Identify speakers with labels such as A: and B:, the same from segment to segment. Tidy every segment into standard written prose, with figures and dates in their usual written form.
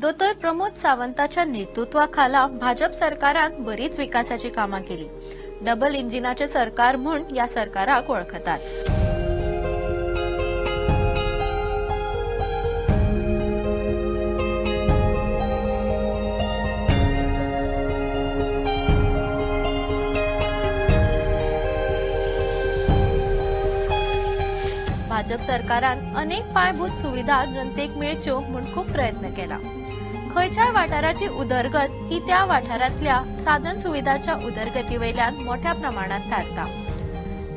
A: दोतोर प्रमोद सावंताच्या नेतृत्वाखाला भाजप सरकारान बरीच विकासाची कामां केली. डबल इंजिनाचे सरकार म्हूण ह्या सरकाराक वळखतात. भाजप सरकारान अनेक पायाभूत सुविधा जनतेक मेळच्यो म्हूण खूब प्रयत्न केला. खंयच्याय वाठाराची उदरगत ही त्या वाठारांतल्या साधन सुविधाच्या उदरगती वयल्यान मोठ्या प्रमाणात थारता.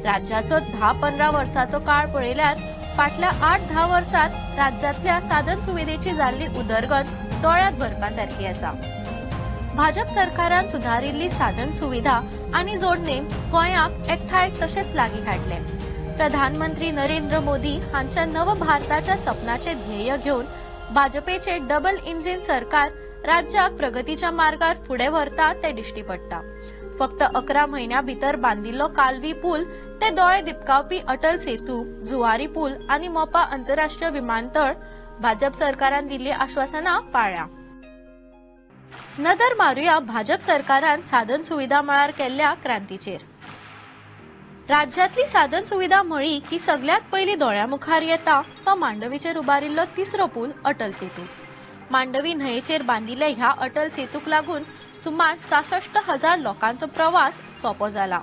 A: राज्याचो 10-15 वर्सांचो काळ पळयल्यार फाटल्या 8-10 वर्सांत राज्यांतल्या साधन सुविधेची जाल्ली उदरगत दोळ्यांत भरपा सारकी आसा. भाजप सरकारान सुदारिल्ली साधन सुविधा आनी जोडणेन गोंयाक एकठांय तशेंच लागीं हाडलें. प्रधानमंत्री नरेंद्र मोदी हांच्या नव भारताच्या सपनाचे ध्येय घेवन भाजपेचे डबल इंजिन सरकार राज्याक प्रगतीच्या मार्गार फुडें व्हरता ते दिश्टी पडटा. फक्त 11 म्हयन्यां भितर बांदिल्लो कालवी पूल ते दोळे दिपकावपी अटल सेतू, जुवारी पूल आनी मोपा आंतरराष्ट्रीय विमानतळ भाजप सरकारान दिल्ली आश्वासनां पाळ्ळ्या. नदर मारुया भाजप सरकारान साधन सुविधा मळार केल्ल्या क्रांतीचेर. राज्यांतली साधन सुविधा म्हळी की सगळ्यात पयली दोळ्या मुखार येता तो मांडवीचेर उबारिल्लो तिसरो पूल अटल सेतू. मांडवी न्हंयेचेर बांदिल्ल्या ह्या अटल सेतूक लागून सुमार 66,000 लोकांचो प्रवास सोंपो जाला.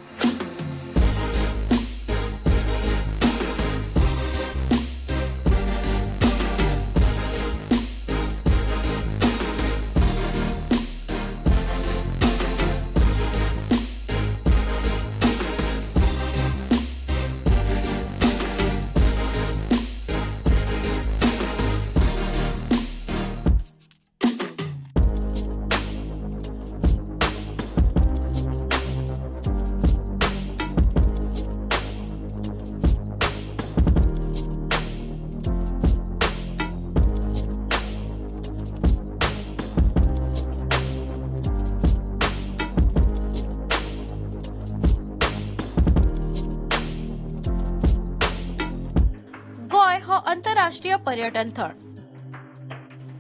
A: आंतरराष्ट्रीय पर्यटन थळ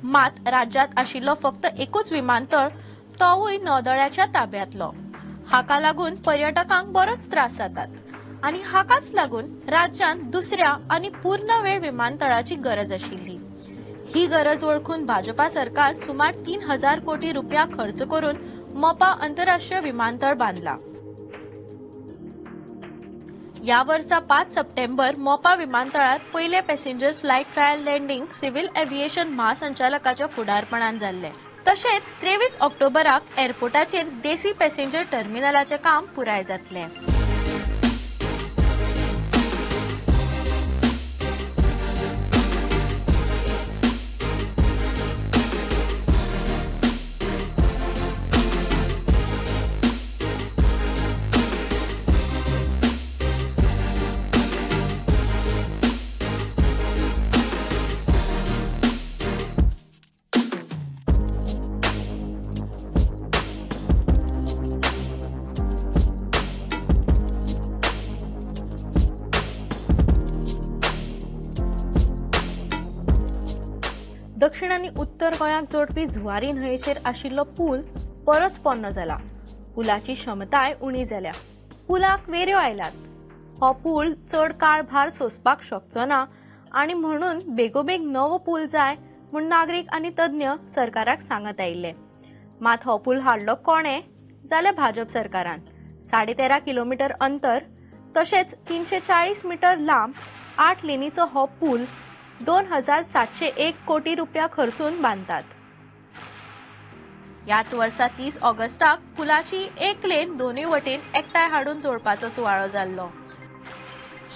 A: मात राज्यात आशिल्लो फक्त एकूच विमानतळ, तोवूय नौदळाच्या ताब्यांतलो. हाका लागून पर्यटकांक बरोच त्रास जातात आनी हाकाच लागून राज्यांत दुसऱ्या आनी पूर्ण वेळ विमानतळाची गरज आशिल्ली. ही गरज वळखून भाजपा सरकार सुमार 3,000 कोटी रुपया खर्च करून मोपा आंतरराष्ट्रीय विमानतळ बांदला. या वर्सा 5 सप्टेंबर मोपा विमानतळार पयले passenger flight trial landing civil aviation महासंचालकाच्या फुडारपणान जाल्लें. तशेंच 23 ऑक्टोबराक एअरपोर्टाचेर देसी पॅसेंजर टर्मिनलाचें काम पुराय जातलें. दक्षिण आनी उत्तर गोंयाक जोडपी जुवारी न्हंयेचेर आशिल्लो पूल परत पोन्नो जाला. पुलाची क्षमताय उणी जाल्या. पुलाक वेऱ्यो आयल्यात. हो पूल चड काळ भार सोंसपाक शकचो ना आनी म्हणून बेगोबेग नवो पूल जाय म्हूण नागरीक आनी तज्ञ सरकाराक सांगत आयिल्ले. मात हो पूल हाडलो कोणें जाल्यार भाजप सरकारान. 13.5 किलोमिटर अंतर तशेंच 340 मिटर लांब 8 लेनीचो हो पूल 2,701 कोटी रुपया खर्चून बांदतात. ह्याच वर्सा 30 ऑगस्टाक पुलाची एक लेन दोनूय वटेन एकठांय हाडून जोडपाचो सुवाळो जाल्लो.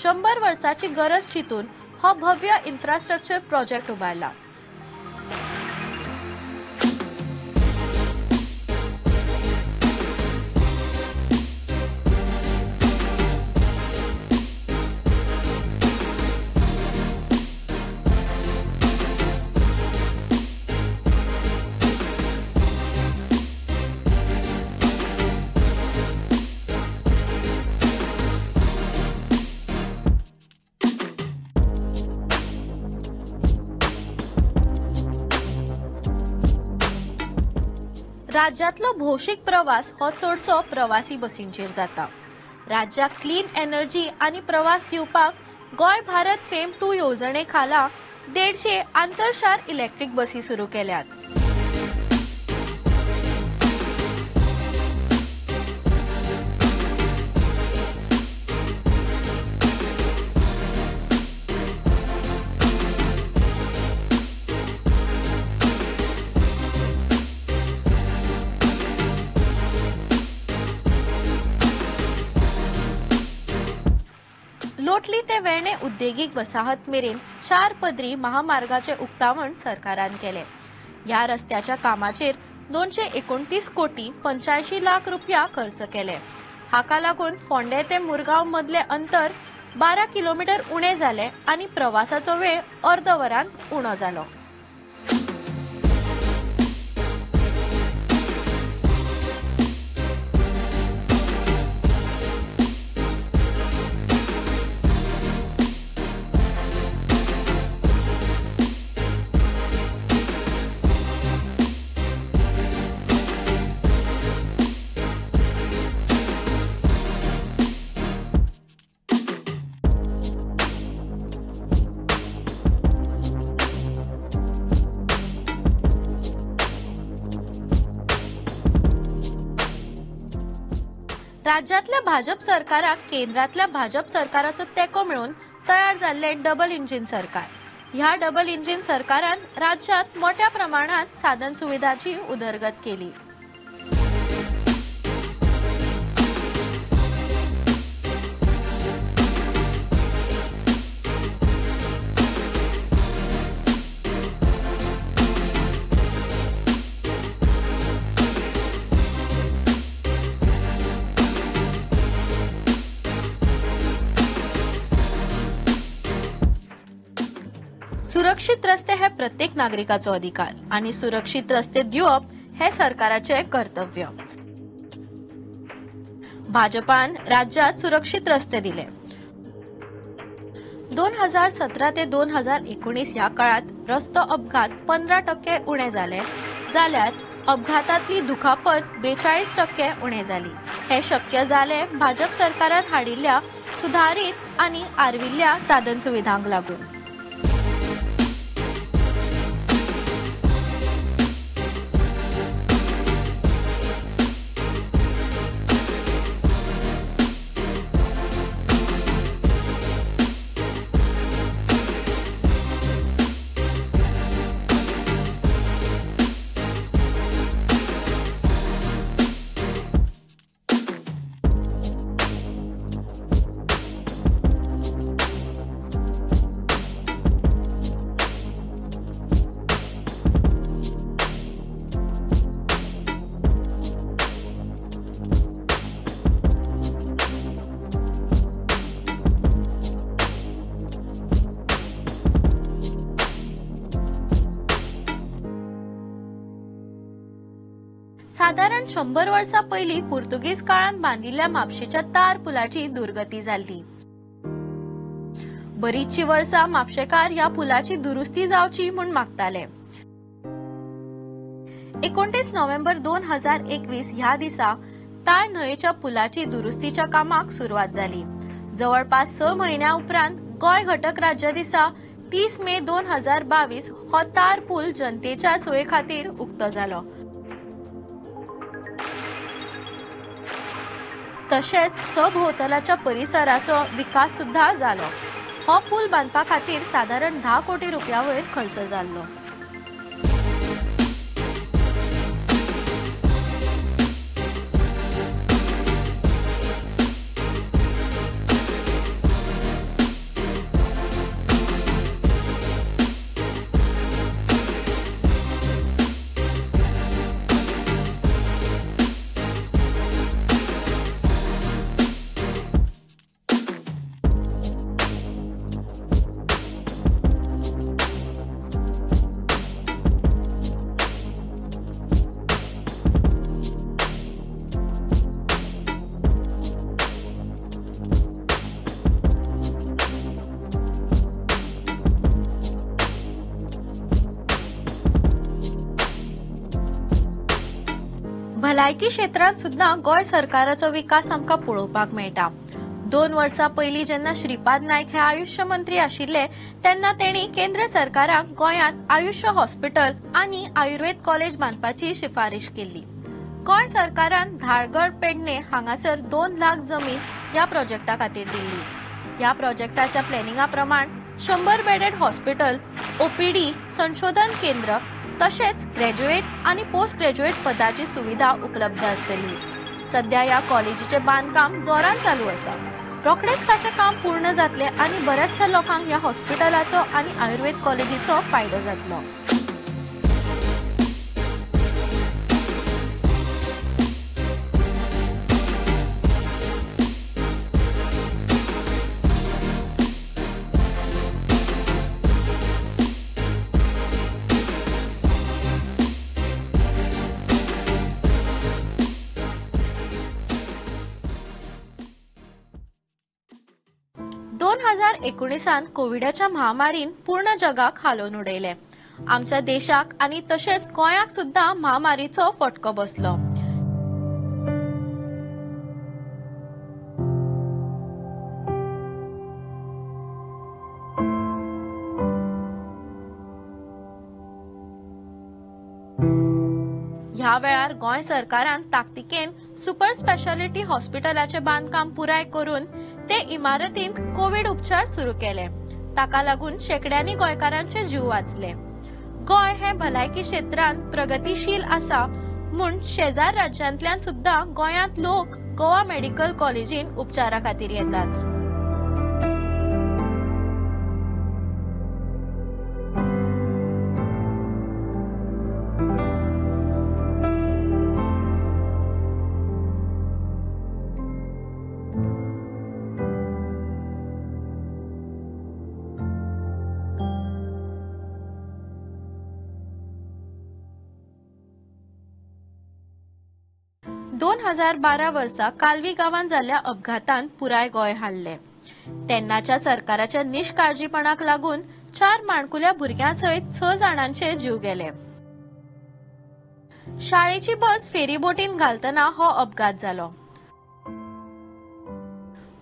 A: 100 वर्साची गरज चिंतून हो भव्य इन्फ्रास्ट्रक्चर प्रोजेक्ट उबारला. राज्यांतलो भौशीक प्रवास हो चडसो प्रवासी बसींचेर जाता. राज्याक क्लीन एनर्जी आनी प्रवास दिवपाक गोंय भारत फेम 2 येवजणे खाला 150 आंतरशार इलेक्ट्रीक बसी सुरू केल्यात. लोटली ते वेर्णे उद्देगीक वसाहत मेरेन 4 पदरी महामार्गाचे उक्तावण सरकारान केले. ह्या रस्त्याच्या कामाचेर 229 कोटी 85 लाख रुपया खर्च केले. हाका लागून फोंडे ते मुरगांव मदले अंतर 12 किलोमीटर उणे जाले आनी प्रवासाचो वेळ अर्द वरान उणो जालो. राज्यांतल्या भाजप सरकाराक केंद्रांतल्या भाजप सरकाराचो तेंको मेळून तयार जाल्ले डबल इंजिन सरकार. ह्या डबल इंजिन सरकारान राज्यांत मोठ्या प्रमाणात साधन सुविधांची उदरगत केली. सुरक्षित रस्ते हे प्रत्येक नागरिकाचो अधिकार आणि सुरक्षित रस्ते दिवप हे सरकाराचे कर्तव्य. भाजपान राज्यात सुरक्षित रस्ते दिले. 2017 ते 2019 ह्या काळात रस्तो अपघात 15% उणे जाले जाल्यार अपघातातली दुखापत 42% उणे जाली. हे शक्य जाले भाजप सरकारान हाडिल्ल्या सुधारित आनी आर्विल्ल्या साधन सुविधांक लागून. सादारण 100 वर्सां पयलीं पुर्तुगीज काळांत बांदिल्ल्या म्हापशेच्या तार पुलाची दुर्गती जाल्ली. बरीचशी वर्सां म्हापशेकार ह्या पुलाची दुरुस्ती जावची म्हूण मागताले. 29 नोव्हेंबर 2021 ह्या दिसा तार न्हंयेच्या पुलाची दुरुस्तीच्या कामाक सुरवात जाली. जवळपास 6 म्हयन्या उपरांत गोंय घटक राज्य दिसा 30 मे 2022 हो तार पूल जनतेच्या सोये खातीर उक्तो जालो. तशेंच सभोवतालच्या परिसराचो विकास सुद्धा जालो. हो पूल बांदपा खातीर सादारण 10 कोटी रुपया वयर खर्च जाल्लो. भलायकी क्षेत्रांत सुद्दां गोंय सरकाराचो विकास आमकां पळोवपाक मेळटा। 2 वर्सां पयलीं जेन्ना श्रीपाद नायक हे आयुष्य मंत्री आशिल्ले तेन्ना तेणी केंद्र सरकाराक गोंयांत आयुष्य हॉस्पिटल आनी आयुर्वेद कॉलेज बांदपाची शिफारीश केल्ली। गोंय सरकारान धारगळ पेडणे हांगासर 2 लाख जमीन ह्या प्रोजेक्टा खातीर दिल्ली। ह्या प्रोजेक्टाच्या प्लॅनिंगा प्रमाण 100 बेडेड हॉस्पिटल, ओपीडी, संशोधन केंद्र तशेंच ग्रॅज्युएट आनी पोस्ट ग्रॅज्युएट पदाची सुविधा उपलब्ध आसतली। सध्या ह्या कॉलेजीचें बांदकाम जोरान चालू आसा। रोखडेंच ताचें काम पूर्ण जातलें आनी बऱ्याचशा लोकांक ह्या हॉस्पिटलाचो आनी आयुर्वेद कॉलेजीचो फायदो जातलो। 2019 कोविडाच्या महामारीन पूर्ण जगाक हालोवन उडयलें। आमच्या देशाक आनी तशेंच गोंयाक सुद्दां महामारीचो फटको बसलो। ह्या वेळार गोंय सरकारान ताकतिकेन सुपर स्पेशालिटी हॉस्पिटलाचें बांदकाम पुराय करून ते इमारतींत कोविड उपचार सुरू केले। ताका लागून शेकड्यांनी गोंयकारांचे जीव वाचले। गोंय हे भलायकी क्षेत्रांत प्रगतीशील आसा म्हूण शेजार राज्यांतल्यान सुद्दां गोंयांत लोक गोवा मेडिकल कॉलेजीन उपचारा खातीर येतात। 2012 वर्सा कालवी गांवांत जाल्ल्या अपघातान पुराय गोंय हाल्लें। तेन्नाच्या सरकाराच्या निष्काळजीपणाक लागून 4 माणकुल्या भुरग्यां सयत 6 जाणांचे जीव गेले। शाळेची बस फेरीबोटीन घालतना हो अपघात जालो।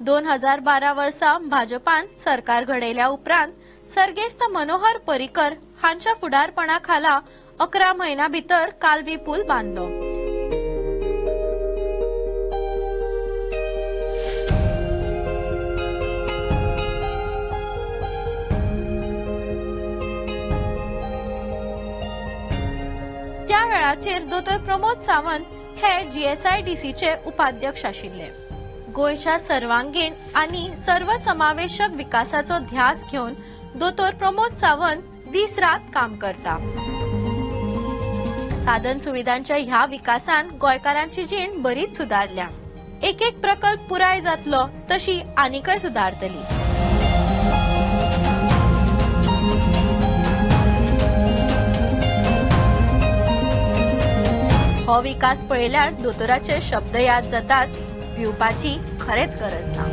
A: 2012 वर्सा भाजपान सरकार घडयल्या उपरांत सर्गेस्त मनोहर पर्रीकर हांच्या फुडारपणा खाला 11 म्हयन्यां भितर कालवी पूल बांदलो। त्या वेळाचेर दोतोर प्रमोद सावंत हे जीएसआयडीसीचे उपाध्यक्ष आशिल्ले। गोंयच्या सर्वांगीण आनी सर्वसमावेशक विकासाचो ध्यास घेवन दोतोर प्रमोद सावंत दीस रात काम करता। साधन सुविधांच्या ह्या विकासान गोंयकारांची जीण बरीच सुदारल्या। एक एक प्रकल्प पुराय जातलो तशी आनीकय सुदारतली। हो विकास पळयल्यार दोतोराचे शब्द याद जातात, भिवपाची खरेंच गरज ना।